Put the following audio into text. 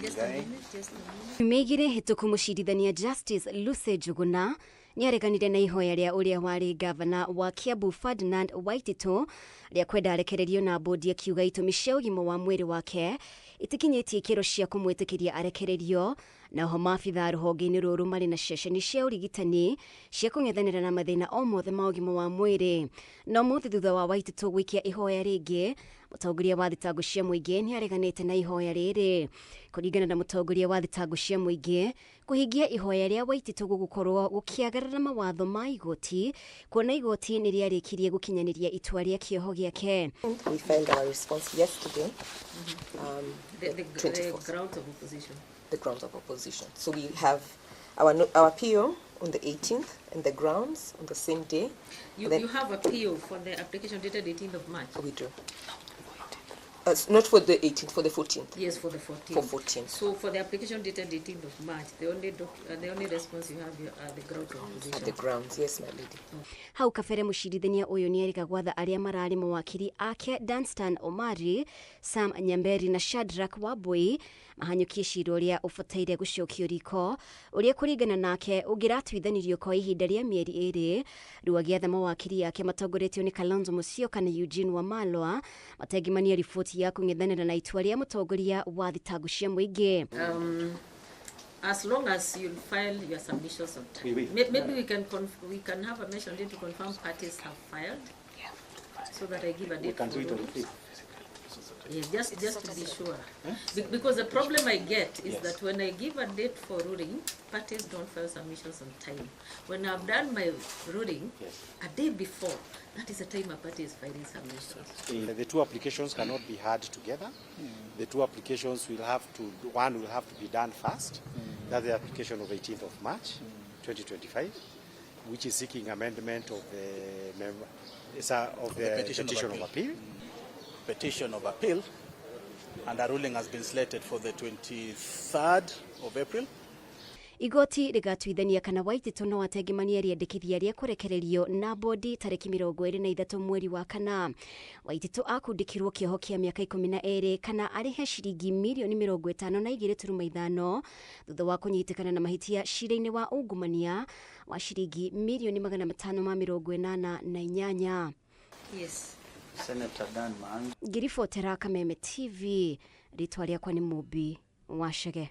Mungai. Kiumia igĩrĩ hĩtũku, mũcirithania Justice Lucy Njuguna nĩ areganire na ihoya rĩa ũrĩa warĩ gavana wa Kiambu Ferdinand Waititu rĩa kwenda arekererio na bodi, akiuga itũmi cia ũgima wa mwĩrĩ wake itikinyĩtie ikĩro cia kũmwĩtĩkĩria arekererio. Naho maabitha rũhonge-inĩ rũrũ marĩ na ceceni cia ũrigitani cia kũng'ethanĩra na mathĩna o mothe ma ũgima wa mwĩrĩ. No mũthĩ, thutha wa Waititu gwĩkia ihoya rĩngĩ, mũtongoria wa thitango cia mũingĩ nĩ areganĩte na ihoya rĩrĩ. Kũringana na mũtongoria wa thitango cia mũingĩ, kũhingia ihoya rĩa Waititu gũgũkorwo gũkĩagarara mawatho ma igoti, kuona igoti nĩ rĩarĩkirie gũkinyanĩria itua rĩa kĩoho gĩake. We filed our response yesterday, The 24th. Grounds of opposition. The grounds of opposition. So we have our, no- our PO on the 18th and the grounds on the same day. You have a PO for the application dated 18th of March? We do. Not for the 18th, for the 14th. Yes, for the 14th. For 14th. So for the application dated 18th of March, the only response you have are the grounds of At opposition. the grounds, yes, my lady. Hau kabere, mũcirithania ũyũ nĩ erĩga gwatha arĩa mararĩ mawakiri ake Danstan Omari, Sam Nyamberi na Shadrack Wambui mahanyũkie cira ũrĩa ũbataire gũcokio riko, ũrĩa kũringana nake ũngĩratuithanirio kwa ihinda rĩa mĩeri 2. Rĩu agĩatha mawakiri ake matongoretio nĩ Kalonzo Musyoka na Eugene Wamalwa matengimania riboti ya kũng'ethanĩra na itua rĩa mũtongoria wa thitango cia mũingĩ. As long as you file your submissions on time. We will. Maybe we can have a mention date to confirm parties have filed, so that I give a We date can for do it on the ruling. 5th. Yeah, just to be sure. Because the problem I get is that when I give a date for ruling, parties don't file submissions on time. When I've done my ruling, a day before, that is the time a party is filing submissions. The two applications cannot be heard together. The two applications will have to, one will have to be done first. That's the application of 18th of March, 2025, which is seeking amendment of the of the petition of petition of appeal. appeal. Petition of appeal, and a ruling has been slated for the 23rd of April. Igoti rĩgatuithania kana Waititu no ateng'emanie rĩendekithia rĩa kũrekererio na bodi tarĩki 23 mweri wa kana. Waititu akundĩkirwo kĩoho kĩa mĩaka 12 kana arĩhe ciringi mirioni 52.5 thutha wa kũnyitĩkana na mahĩtia cira-inĩ wa ungumania wa ciringi mirioni 588. Yes. Senator Dan Maanzo. Ngĩribotera Kameme TV, rĩtwa rĩakwa nĩ Mũmbi Wacege.